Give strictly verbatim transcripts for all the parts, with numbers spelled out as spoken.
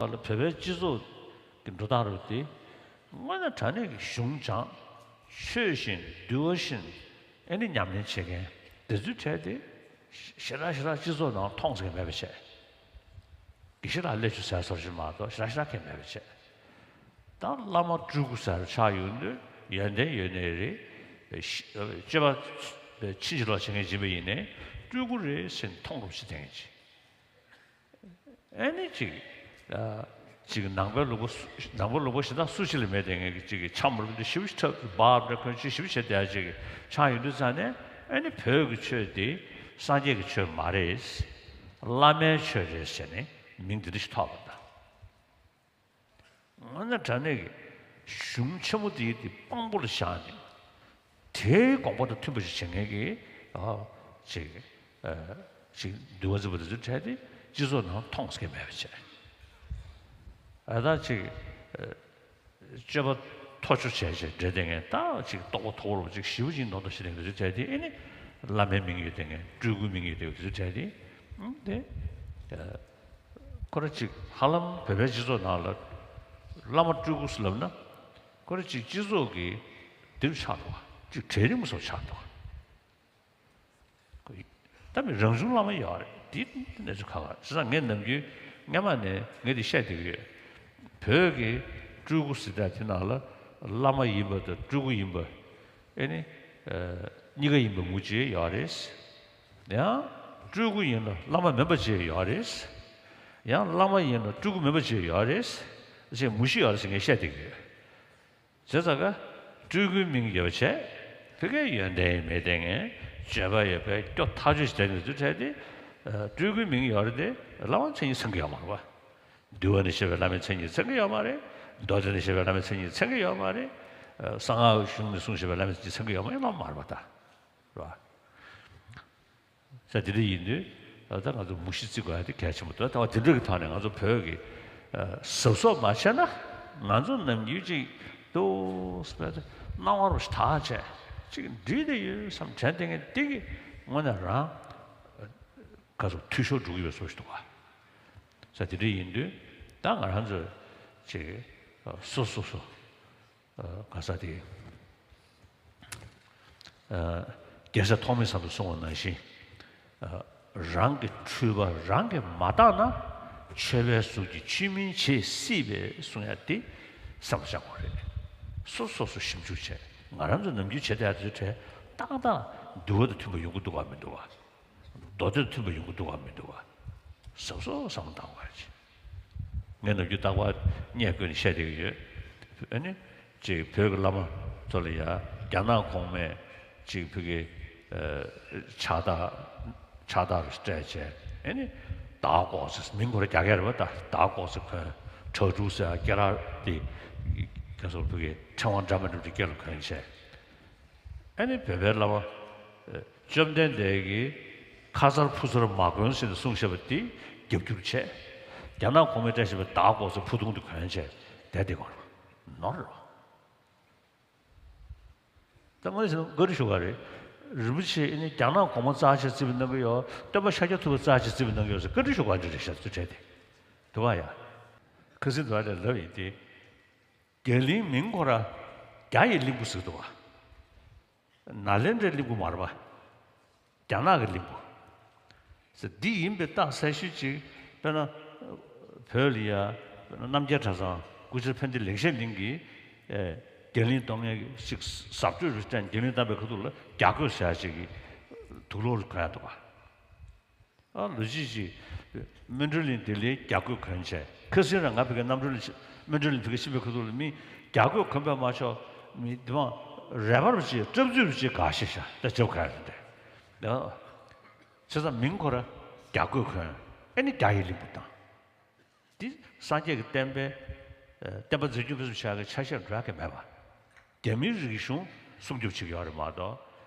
ལ་བོད་པའི་སྤྱི་ཚོགས་ཀྱི་འགྲོ་སྟངས་རུ་དེ་དངོས་གནས་དྲང་གནས་ཀྱི་གཞུང་སྦྱང་ཆོས་བཞིན་འདུལ་བ་བཞིན་ཨེ་ནི་ཉམས་ལེན་བྱེད་མཁན་དེ་ཚོའི་གྲས་དེ་ཞེ་དྲག་ཞེ་དྲག་སྤྱི་ཚོགས་ནང་མཐོང་ཟེར་མཁན་མེད་པ་བྱས། དགེ་བཤེས་ལགས་སླེབས་བྱུང་ཟེར་སོར་ཞིག་མ་གཏོགས་ཞེ་དྲག་ཞེ་དྲག་མཁན་མེད་པ་བྱས། ད་བླ་མ་སྤྲུལ་སྐུ་ཟེར་ཆགས་ཡོང་དུས་ཡོན་ཏན་ཡོད་ནའི་རེད། སྤྱོད་པ་ཕྱིན་ཅི་ལོག་བྱེད་མཁན་ཡིན་པ་ཡིན་ནའི་སྤྲུལ་སྐུ་རེད་ཟེར་མཐོང་རོགས་བྱེད་དེ་ངེས་ཅིག་ཨེ་ནི་ཅིག་ཅིག་ནང་པའི་ལུགས་པ་སུ་ནང་པའི་ལུགས་པ་གཞན་དག་སུ་ཞིག་ལ་མེད་དེ་ངེས་ཀྱི་ཅིག་གི་འཆམ་རུ་འདི་ཞིབ་ཞིབ་འཁྲབ་འབག་འདྲ་ཁོན་ཅིག་ཞིབ་བྱེད་བསྡད་ཅིག་ཆགས་ཡོང་དུས་ཙང་ནས་ཨེ་ནི་བོད་ཀྱི་ཆོས་འདི་སངས་རྒྱས་ཀྱི་ཆོས་མ་རེད། བླ་མའི་ཆོས་རེད་ཟེར་ནས་མིང་འདི་འདྲ་ཞིག་ཐོགས་པ་དང་། དངོས་གནས་དྲང་གནས་ཀྱི་གཞུང་ཆེན་མོ་དེའི་དེ་དཔང་པོ་ལ་བཞག་ནས་དེའི་དགོངས་པ་དང་མཐུན་པ་ཞིག་བྱེད་མཁན་གྱི་ཨ་ཅིག་ཨ་ཅིག་འདུལ་བ་འཛིན་པ་དེ་ཚོའི་གྲས་དེ་སྤྱི་ཚོགས་ནང་མཐོང་ས་མེད་པ་བྱས། ཨ་ད་ཅིག་ཨ་སྤྱོད་པ་མཐོ་ཤོས་བྱས་བྱས་འདྲེ་དེ་ངས་ད་ཅིག་རྟོགས་པ་མཐོ་རུ་ཅིག་ཞིབ་ཅིག་མདོག་མདོག་ཞིག་ལེན་དུས་བྱས་དེ་ཨེ་ནི་བླ་མའི་མིང་ཡོད་དེ་ངས་སྤྲུལ་སྐུའི་མིང་ཡོད་དེ་དུས་བྱས་དེ་ཨུམ་དེ་ཁོ་ར་ཅིག་ཧ་ལམ་བོད་པའི་སྤྱི་ཚོགས་ནང་ལ་བླ་མ་སྤྲུལ་སྐུ་ཟེར་ལབ་ན་ཁོ་ར་ཅིག་སྤྱི་ཚོགས་ཀྱི་འདིར་ཆགས་འདུག་བ་ཅིག་གྲལ་རིམ་སོགས་ཆགས་འདུག་བ། ད་མི་རང་བྱུང་བླ་མ་ཡོད་རེད། འདི་གནས་ཚུལ་ཁག་ཁག་བྱས་ཙང་ངས་ནམ་རྒྱུན་སྔ་མ་ནས་ངས་འདི་བཤད་བསྡད་ཀྱི་ཡོད། བོད་ཀྱི་སྤྲུལ་སྐུ་ཟེར་དུས་དེ་ནང་ལ་བླ་མ་ཡིན་པ་དང་སྤྲུལ་སྐུ་ཡིན་པ་ཨེ་ནི་གཉིས་ཀ་ཡིན་པ་མུ་ཅེ་ཡོད་རེད། ཡང་སྤྲུལ་སྐུ་ཡིན་ལ་བླ་མ་མིན་པ་ཅེ་ཡོད་རེད། ཡང་བླ་མ་ཡིན་ལ་སྤྲུལ་སྐུ་མིན་པ་ཅེ་ཡོད་རེད། ཅེས་མུ་བཞི་ཡོད་རེད་ཟེར་ངས་བཤད་བསྡད་ཀྱི་ཡོད། བྱས་ཙང་ཀ་སྤྲུལ་སྐུའི་མིང་ཡོད་པ་བྱས། ཕ་གིའི་ཡོན་ཏན་མེད་དེ་ངས་སྤྱོད་པ་ཡོད་པའི་སྐྱོ་ཐག་ཆོད་ཞིག་བསྡད་ནས་དུས་འཕྲལ་དེ། སྤྲུལ་སྐུའི་མིང་ཡོད་རེད་དེ་བླ་མ་མཚན་ཉིད་ཚང་གི་ཡོད་མ་རེད་པ། འདུལ་བ་ནས་བཤད་པའི་བླ་མའི་མཚན་ཉིད་ཚང་གི་ཡོད་མ་རེད། མདོ་སྡེ་ནས་བཤད་པའི་བླ་མའི་མཚན་ཉིད་ཚང་གི་ཡོད་མ་རེད། གསང་སྔགས་གཞུང་ནས་གསུངས་བཤད་པའི་བླ་མའི་མཚན་ཉིད་ཚང་གི་ཡོད་མ་ཡིན་ལ་མ་རེད་པ་ད། རེད་པ། ས་དེ་འདྲ་ཡིན་དུས་ད་ང་ཚོ་མུ་བཞི་བརྩི་དགོས་ཡ་དེ་གལ་ཆེན་པོ་འདུག་ད་བ་དེ་འདྲ་གི་ཐོག་ནས་ང་ཚོ་བོད་ཀྱི་གཟབ་གཟབ་མ་བྱས་ན་ང་ཚོ་ནམ་རྒྱུན་ཅིག་ཏུ་སྤེལ་ཏེ་སྣང་བ་རུ་ཐག་བཅད་ཅིག་འགྲིག་དེ་ཡོད་བསམ་དྲན་དེ་ངས་དེ་གི་དངོས་གནས་རང་ག་ཚོ་འཐུས་ཤོར་འགྲོ་གི་ཡོད་བཟོ་ཞིག་འདུག་བ། ས་དེ་འདྲ་ཡིན་དུས་ད་ང་རང་ཚོ་ཅིག་སོ་སོ་སོ། ག་ས་དེ། རྒྱལ་སྲས་ཐོགས་མེད་ཟེར་དུ་གསུངས་པ་ནང་བཞིན། རང་གི་འཁྲུལ་པ་རང་གིས་མ་བརྟགས་ན། ཆོས་པའི་གཟུགས་ཀྱིས་ཆོས་མིན་བྱེད་སྲིད་པས་གསུང་ཡ་དེ་བསམ་བློ་བྱ་དགོས་རེད། སོ་སོ་སོ་ཞིབ་འཇུག་བྱས་ང་རང་ཚོ་ནམ་རྒྱུན་བྱེད་བསྡད་ཡ་དེ་ཚོའི་གྲས་ཏག་ཏག་འདུལ་བ་དང་མཐུན་པ་ཡོང་གི་འདུག་གམ་མི་འདུག་གམ། མདོ་སྡེ་མཐུན་པ་ཡོང་གི་འདུག་གམ་མི་འདུག་གམ། གཟབ་གཟབ་བསམ་བློ་བཏང་དགོས་ཀྱི། ངས་ནམ་རྒྱུན་རྟག་པར་བརྙས་བཀོད་ནས་བཤད་བསྡད་ཀྱི་ཡོད། ཨ་ནི་ཅིག་བོད་ཀྱི་བླ་མ་ཚོ་ལ་ཡ་རྒྱ་ནག་གོང་མས་ཅིག་བོད་ཀྱི་ཕྱག་རྟགས་ཕྱག་རྟགས་རུ་སྤྲད་བྱས་ཨ་ནི་དྭགས་ཀོ་ཟེར་མིང་ཁོ་ར་རྒྱ་སྐད་རེད་པ། ད་དྭགས་ཀོ་ཟེར་གོན། གྲྭ་ཕྲུག་ཟེར་སྐེ་རགས་དེ་ག་ཚོད་བོད་ཀྱི་ཕྲེང་བ་འདྲ་མི་འདྲ་དེ་སྐེ་ལ་གོན་བྱས། ཨ་ནི་བོད་པའི་བླ་མ་བཅོམ་ལྡན་འདས་ཀྱིས་ཁ་ཚར་ཕུ་ཚར་མ་གོན་ཟེར་ནས་གསུངས་བཞག་པ་དེ་རྒྱབ་སྐྱུར་བྱས། རྒྱ་ནག་གོང་མས་སྤྲད་བཞག་པའི་དྭགས་ཀོ་ཟེར་ཕུ་ཐུང་དེ་གོན་བྱས་བསྡད་དེ་གོ་ནོར་རོ། ད་དངོས་གནས་བཀའ་འདྲི་ཞུ་ག་རེད། རིན་པོ་ཆེ་ཨ་ནི་རྒྱ་ནག་གོང་མ་རྩ་ཆེ་བརྩི་བའི་གནང་གི་ཡོད། སྟོན་པ་ཤཱཀྱ་ཐུབ་པ་རྩ་ཆེ་བརྩི་བའི་གནང་གི་ཡོད་ཟེར་བཀའ་འདྲི་ཞུ་ག་འདྲི་རེད་ཤག་ཚུལ་བྲལ་དེ། དུ་བ་ཡ། ཁ་སང་དུ་བ་ལས་ལབ་ཡིན་ཏེ། རྒྱ་གླིང་མིང་ཁོ་ར་རྒྱ་ཡི་གླིང་བུ་ཟེར་འདུག་བ། ནཱ་ལེནྡྲའི་གླིང་བུ་མ་རེད་པ། རྒྱ་ནག་གི་གླིང་བུ། ཟེར་འདི་ཡིན་པའི་རྟགས་གསལ་ཤོས་ཅིག་དཔེར་ན། བོད་ལ་ཡ་དཔེར་ན་རྣམ་རྒྱལ་གྲྭ་ཚང་སྐུ་ཕྱྭ་ཕན་བདེ་ལེགས་བཤད་གླིང་གིས་རྒྱ་གླིང་གཏོང་མཁན་ཅིག་ཟབ་སྤྲོས་རུ་བསྟན་རྒྱ་གླིང་བཏང་པའི་ཁ་ཐུག་ལ་རྒྱ་རྒོད་ཟེར་ཡ་ཅིག་གི་དུག་ལོག་རུ་གོན་ཡ་འདུག་བ། ཨ་ལོ་རྒྱུས་ཀྱི་སྨིན་གྲོལ་གླིང་ལྡི་ལིའི་རྒྱ་རྒོད་གོན་བྱས། ཁ་སང་རང་ང་ཕ་གི་རྣམ་གྲོལ་གླིང་སྨིན་གྲོལ་གླིང་ཕ་གི་ཕྱིན་པའི་ཁ་ཐུག་ལ་མི་རྒྱ་རྒོད་གོན་པས་མ་ཆོག་མི་དེ་མ་རས་པ་རུ་ཅིག་སྐྲབ་ཚུལ་རུ་ཅིག་ག་ཤེས་ཤག་ད་རྒྱབ་ག་རེད་དེ། ཨ་བྱས་ཙང་མིང་ཁོ་ར་རྒྱ་རྒོད་གོན་ཨེ་ནི་རྒྱ་ཡི་གླིང་བུ་བཏང་། འདི་སངས་རྒྱས་ཀྱི་བསྟན་པའི་ཨ་བསྟན་པ་འཛིན་སྐྱོང་སྤེལ་གསུམ་བྱ་བའི་ཆ་ཤས་འགྲོ་ཡ་གི་མེད་པ། རྒྱ་མིའི་རིག་གཞུང་སྲུང་སྐྱོབ་བྱེད་ཀྱི་ཡོད་རེད་མ་གཏོགས།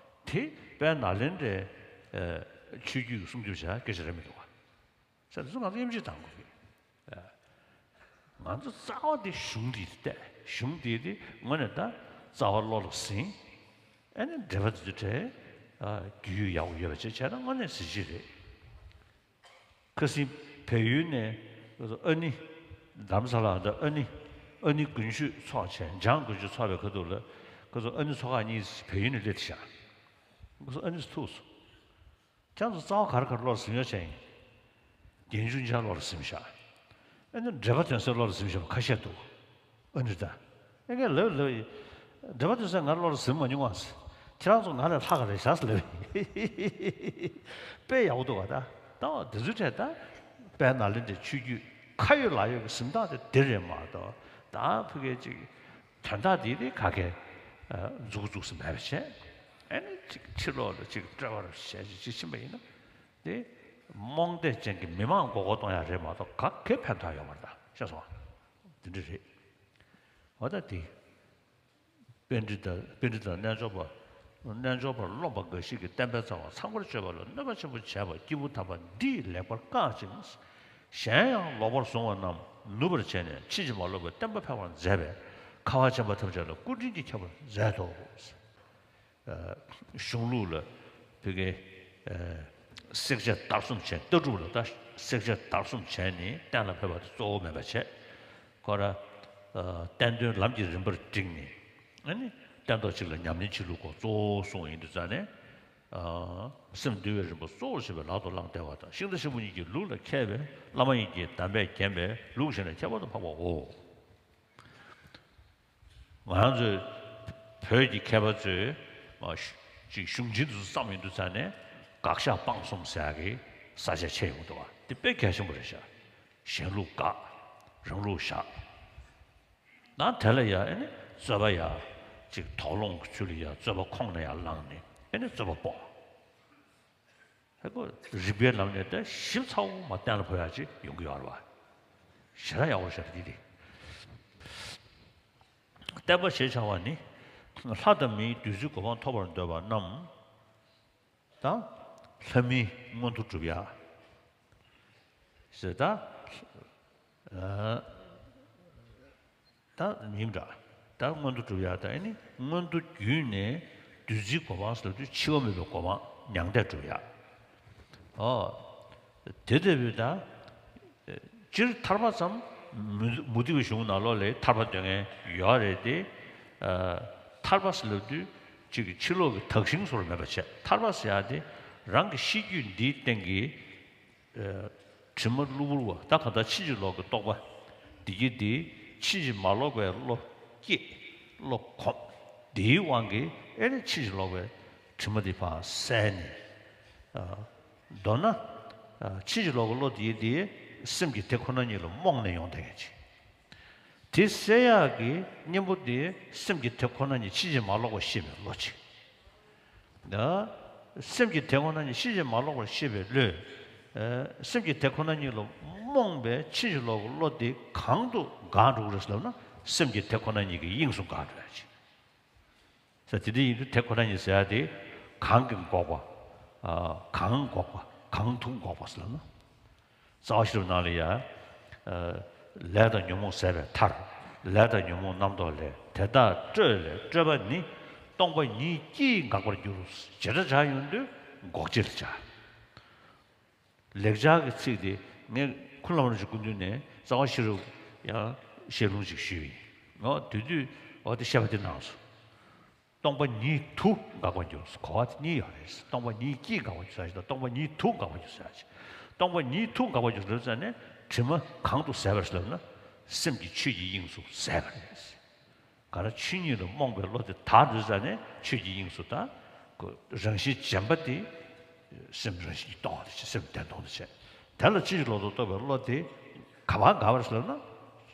དེ་དཔལ་ནཱ་ལེནྡྲའི་ཆོས་བརྒྱུད་ཀྱི་སྲུང་སྐྱོབ་བྱ་སྐད་ཆ་རེད་མི་འདུག་བ། ཟེར་དུས་ང་ཚོ་ཡིད་ཆེས་དང་དགོས་ཀྱི། ང་ཚོ་རྩ་བ་དེ་གཞུང་འདི་བལྟས། གཞུང་འདི་དེ་དངོས་གནས་ད་རྩ་བ་བློ་ལ་ཟིན། ཨ་ནི་འགྲེལ་པ་འདི་ཚོ་བྲལ། རྒྱུས་ཡོད་ཡག་པོ་ཡོད་པ་བྱས་བྱས་ན་དངོས་གནས་གཟི་བརྗིད་རེད། ཁ་སང་བལ་ཡུལ་ནས་ཨ་ནི་ རྡ་རམ་ས་ལ་འདི་ཨ་ནི་ཨ་ནི་དགུན་ཆོས་ཚོགས་བྱས། འཇང་དགུན་ཆོས་ཚོགས་པའི་ཁ་ཐུག་ལ་ཁོ་ཚོ་ཨ་ནི་ཚོ་ཁག་གཉིས་བལ་ཡུལ་ནས་སླེབས་ཤག་ཁོ་ཚོ་ཨ་ནི་ཚོ་ཐུག་སོང་། ཁྱེད་ཚོ་རྩ་བ་ག་རེ་ག་རེ་བློར་ཟིན་ཡོད་ཅེ་ཡིན། རྒན་ཆུང་ཆ་བློར་ཟིན་ཤག་ཨ་ནི་འགྲེལ་པ་དོན་གསལ་བློར་ཟིན་ཤག་ཁ་ཤས་འདུག་ཨ་ནི་ད། ཨ་ངས་ལབ་ལབ་ཡིན། འགྲེལ་པ་དོན་གསལ་ང་བློར་ཟིན་མ་མྱོང་བ། ཁྱེད་རང་ཚོ་ང་ལས་ལྷག་ག་རེད་ཤག་ལབ་ཡིན། དཔེ་ཡག་པོ་འདུག་བ་ད། ད་འོ་དེ་ཚོའི་གྲས་ད། དཔལ་ནཱ་ལེནྡྲའི་ཆོས་བརྒྱུད་ཁ་ཡོད་ལག་ཡོད་ཀྱི་གཟིམ་ཐང་དེ་འདི་རེད་མ་གཏོགས། ད་ཕ་གིའི་ཅིག་དོན་དག་དེ་དེ་ག་གེ་མཛུག་མཛུག་སུ་མེད་པ་བྱས། ཨ་ནི་ཅིག་ཕྱི་ལོགས་ལ་ཅིག་སྤྲོ་བར་བྱས་ཅིག་ཅིག་ཕྱིན་པ་ཡིན་ན། དེ་རྨོངས་དད་ཅན་གྱི་མི་མང་མགོ་སྐོར་གཏོང་ཡ་རེད་མ་གཏོགས་ག་གེ་ཕན་ཐོགས་ཡོད་མ་རེད། ད་ཤེས་སོང་ང་། དེ་འདྲ་རེད། འོ་ད་དེ། པཎྜི་ཏ་པཎྜི་ཏ་རྣལ་འབྱོར་པ། རྣལ་འབྱོར་པར་རློམ་པ་འགའ་ཞིག་གིས་བསྟན་པའི་རྩ་བར་མཚམས་འཁོར་སྤྱོད་པ་ལ་གནོད་པ་ཆེན་པོ་བྱས་པ་སྐྱེས་བུ་དམ་པ་འདིས་ལེགས་པར་བཀག་ཅིང་། གཞན་ཡང་ལོག་པར་བཟུང་བ་རྣམས་ནུབ་པར་བྱས་ནས་ཕྱིན་ཅི་མ་ལོག་པའི་བསྟན་པ་འཕེལ་བར་མཛད་པས་ཁ་བ་ཅན་པ་ཐམས་ཅད་ལ་སྐུ་དྲིན་གྱིས་ཁྱབ་པར་མཛད་དོ། གཞུང་ལུགས་ལ་ཕ་གིའི་བསྲེག་བཅད་བརྡར་གསུམ་བྱས། ལྟ་གྲུབ་ལ་ད་བསྲེག་བཅད་བརྡར་གསུམ་བྱས་ནས་གཏན་ལ་ཕེབས་པ་དེ་གཙོ་བོ་མེད་པ་བྱས། ཁོ་ར་བསྟན་དོན་ལམ་གྱི་རིམ་པར་བསྒྲིགས་ནས། ཨ་ནི་སྟན་ཐོག་གཅིག་ལ་ཉམས་ལེན་བྱེད་ལུགས་སྐོར་གཙོ་བོ་གསུངས་ཡིན་དུས་ཙང་ནས། སེམས་འདུལ་བའི་རིམ་པ་གཙོ་བོར་བྱེད་པའི་ལག་ཏུ་བླངས་བསྟན་པ་དང་། ཤིང་རྟ་ཤིང་ཕུ་གཉིས་ཀྱི་ལུགས་ལ་མཁས་པའི་བླ་མ་ཡིན་གྱི་གདམས་པས་བརྒྱན་པའི་ལུགས་གཞན་ལས་ཁྱད་པར་དུ་འཕགས་པའོ། ང་རང་ཚོའི་བོད་ཀྱི་མཁས་པ་ཚོས་མ་ཅིག་གཞུང་ཆེན་དེ་ཚོ་བརྩམས་ཡོང་དུས་ཙང་ནས་དགག་བཞག་སྤང་གསུམ་ཟེར་ཡག་གི་ས་ཆ་ཕྱེ་ཡོང་འདུག་བ། དེ་དཔེ་གལ་ཆེན་པོ་རེད་ཤག་གཞན་ལུགས་དགག་རང་ལུགས་བཞག་ན་དེ་ལ་ཡ་ཨ་ནི་རྩོད་པ་ཡ་ཅིག་དོགས་སློང་གི་ཚུལ་ལ་ཡ་རྩོད་པ་ཁོང་ནས་ཡ་བླངས་ནས་ཨ་ནི་རྩོད་པ་སྤོང་། ཧེ་གོ། རིགས་པའི་ལམ་ནས་ད་ཞིབ་ཚགས་པོ་མ་གཏན་ལ་ཕབ་ཡག་ཅིག་ཡོང་གི་ཡོད་རེད་བ། ཞེ་དྲག་ཡག་པོ་ཞེ་དྲག་འདི་རེད། བསྟན་པ་ཞེས་བྱ་བ་ནི། ལྷ་དང་མིའི་བདུད་རྩིའི་གོ་འཕང་ཐོབ་པར་འདོད་པ་རྣམས་དང་། ལྷ་མིའི་མངོན་མཐོ་སྒྲུབ་ཡག་ཟེར་ད། ད་མིན་འདྲ། ད་མངོན་མཐོ་སྒྲུབ་ཡག་ད་ཨ་ནི་མངོན་མཐོ་བརྒྱུད་ནས་བདུད་རྩིའི་གོ་འཕང་ཟེར་དུས་འཆི་བ་མེད་པའི་གོ་འཕང་མྱང་འདས་སྒྲུབ་ཡག་ཨོ། དེ་ལྟ་བུའི་ད། སྤྱིར་ཐར་པ་ཙམ་མུ་མུ་སྟེགས་པའི་གཞུང་ནང་ལོགས་ལ་ཐར་པ་འདོད་མཁན་ཡོད་རེད་དེ། ཐར་པ་ཟེར་ལབ་དུས་གཅིག་གི་ཕྱི་ལོགས་ཀྱི་དག་ཞིང་སོགས་མེད་པ་བྱས། ཐར་པ་ཟེར་ཡག་དེ་རང་གི་ཤེས་རྒྱུད་འདིའི་སྟེང་གི་དྲི་མ་གློ་བུར་བ། ད་གང་ལྟར་ཕྱིན་ཅི་ལོག་གི་རྟོག་པ་འདི་གི་འདི་ཕྱིན་ཅི་མ་ལོག་པའི་བློ་སྐྱེས། བློ་གོམས། འདིའི་དབང་གིས་ཨེ་ནི་ཕྱིན་ཅི་ལོག་པའི་དྲི་མ་འདི་ཕར་བསལ་ནས། མདོར་ན། ཕྱིན་ཅི་ལོག་གི་བློ་དེ་དེ་སེམས་ཀྱི་དེ་ཁོ་ན་ཉིད་ལ་རྨོངས་ནས་ཡོང་བསྡད་མཁན་ཅིག་དེ་བསལ་ཡག་གི་གཉེན་པོ་དེ་སེམས་ཀྱི་དེ་ཁོ་ན་ཉིད་ཕྱིན་ཅི་མ་ལོག་པར་ཤེས་པའི་བློ་ཅིག་ད་སེམས་ཀྱི་དེ་ཁོ་ན་ཉིད་ཕྱིན་ཅི་མ་ལོག་པར་ཤེས་པའི་བློས། སེམས་ཀྱི་དེ་ཁོ་ན་ཉིད་ལ་རྨོངས་པའི་ཕྱིན་ཅི་ལོག་གི་བློ་དེ་གང་དུ་འགག་འགྲོ་གི་རེད་ཟེར་ལབ་ན། སེམས་ཀྱི་དེ་ཁོ་ན་ཉིད་ཀྱི་དབྱིངས་སུ་འགག་འགྲོ་ཡག་ཅིག་ས་དེ་འདྲ་ཡིན་དུས་དེ་ཁོ་ན་ཉིད་ཟེར་ཡག་དེ་གང་གིས་འགོག་པ། གང་འགོག་པ། གང་ཐུག་འགོག་པ་ཟེར་ན། རྩ་བ་ཤེས་རབ་ནང་ལ་ཡ། ལས་དང་ཉོན་མོངས་ཟད་པས་ཐར། ལས་དང་ཉོན་མོངས་རྣམ་རྟོག་ལས། དེ་དག་སྤྲོས་ལས་སྤྲོས་པ་ནི། སྟོང་པ་ཉིད་ཀྱིས་འགག་པར་འགྱུར། བྱེ་བྲག་སྦྱར་ཡོང་དུས་འགོག་བྱེད་ལ་སྦྱར། ལེགས་སྦྱར་གྱི་ཚིག་དེ་ངས་ཁུ་ལམ་རིན་པོ་ཆེའི་སྐུ་མདུན་ནས་རྩ་བ་ཤེས་རབ་ཡང་ཞལ་ལུང་ཅིག་ཞུས་ཡིན། འོ་དེ་དུས་འོ་དེ་བཤད་པ་དེ་གནང་སོང་། སྟོང་པ་ཉིད་དུ་འགག་པར་འགྱུར། གོ་བ་དེ་གཉིས་ཡོད་རེད། སྟོང་པ་ཉིད་ཀྱིས་འགག་པར་འགྱུར་ཟེར་ཞིག་དང་། སྟོང་པ་ཉིད་དུ་འགག་པར་འགྱུར་ཟེར་ཞིག་སྟོང་པ་ཉིད་དུ་འགག་པར་འགྱུར་ཟེར་ནས་དྲི་མ་གང་དུ་ཟད་པར་ལབ་ན། སེམས་ཀྱི་ཆོས་ཀྱི་དབྱིངས་སུ་ཟད་པ་རེད། ག་རེ་ཆོས་ཉིད་ལ་རྨོངས་པའི་བློ་དེ་དག་འགྲོ་ཙ་ནས་ཆོས་ཀྱི་དབྱིངས་སུ་དག་གོ། རང་བཞིན་རྗེན་པ་དེ་སེམས་རང་བཞིན་གྱིས་སྟོང་བ་དེ་བྱས། སེམས་བདེན་སྟོང་དེ་བྱས། དེ་ལ་ཕྱིན་ཅི་ལོག་ཏུ་རྟོག་པའི་བློ་དེ་ག་པར་འགག་པ་རེད་ཟེར་ན།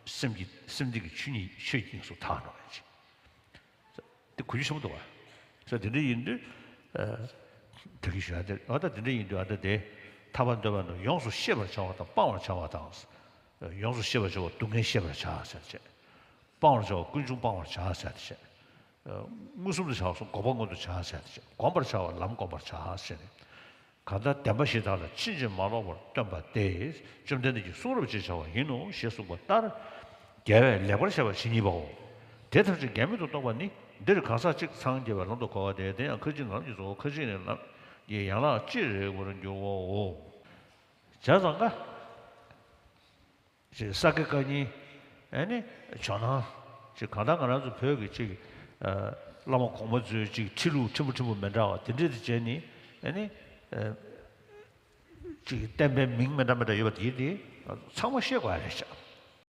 སེམས་ཀྱི་སེམས་འདི་གི་ཆོས་ཉིད་ཆོས་ཀྱི་དབྱིངས་སུ་དག་འགྲོ་བ་ཅིག་དེ་གོ་རྒྱུ་ཆེན་པོ་འདུག་བ། ས་དེ་འདྲ་ཡིན་དུས། ད་གི་ཞུ་ཡ་དེ་ཨ་ད་དེ་འདྲ་ཡིན་དུས་ཨ་ད་དེ་ཐར་པ་འདོད་པ་རྣམས་ཡོངས་སུ་ཤེས་པར་བྱ་བ་དང་སྤང་བར་བྱ་བ་དང་། ཡོངས་སུ་ཤེས་པར་བྱ་བ་སྡུག་བསྔལ་ཤེས་པར་བྱ་ཟེར་བྱས། སྤང་བར་བྱ་བ་ཀུན་འབྱུང་སྤང་བར་བྱ་ཟེར་བྱས། མངོན་སུམ་དུ་བྱ་བ་སོགས་འགོག་པ་མངོན་དུ་བྱ་ཟེར་བྱས། བསྒོམ་པར་བྱ་བ་ལམ་བསྒོམ་པར་བྱ་ཟེར་ནས། གང་ལྟར་བདེན་པ་བཞི་དག་ལ་ཕྱིན་ཅི་མ་ལོག་པར་སྟོན་པ་སྟེ། བཅོམ་ལྡན་འདས་ཀྱི་གསུང་རབ་ཅེས་བྱ་བ་ཡིན་ནོ་ཞེས་གསུངས་པ་ལྟར། རྒྱལ་བས་ལེགས་པར་བཤད་པ་ཇི་སྙེད་པའོ། དེ་ཐམས་ཅད་འགལ་མེད་དུ་རྟོགས་པ་ནི། འདིར་གང་ཟག་གཅིག་འཚང་རྒྱ་བའི་ལམ་དུ་གོ་བ་སྟེ། དེ་ཡང་ཁ་ཅིག་ལམ་གྱི་གཙོ་བོ། ཁ་ཅིག་ནི་ལམ་གྱི་ཡན་ལག་ཅེས་རིག་པར་འགྱུར་བའོ། བྱས་ཙང་ཀ་ཞེས་ས་དགེ་བཀའ་རྙིང་ ཨ་ནི་ཇོ་ནང་ཅིག་གང་ལྟར་ང་རང་ཚོ་བོད་ཀྱི་ཅིག་ཨ་བླ་མ་གོང་མ་ཚོའི་ཅིག་ཁྲིད་ལུགས་ཕྲན་བུ་ཕྲན་བུ་མི་འདྲ་བ་དེ་འདྲ་དེ་བྱས་ནི་ཨ་ནི་ཨ་ཅིག་བསྟན་པའི་མིང་མི་འདྲ་མི་འདྲ་ཡོད་པ་དེ་དེ་ཚང་མ་ཤེས་དགོས་ཡ་རེད་ཤག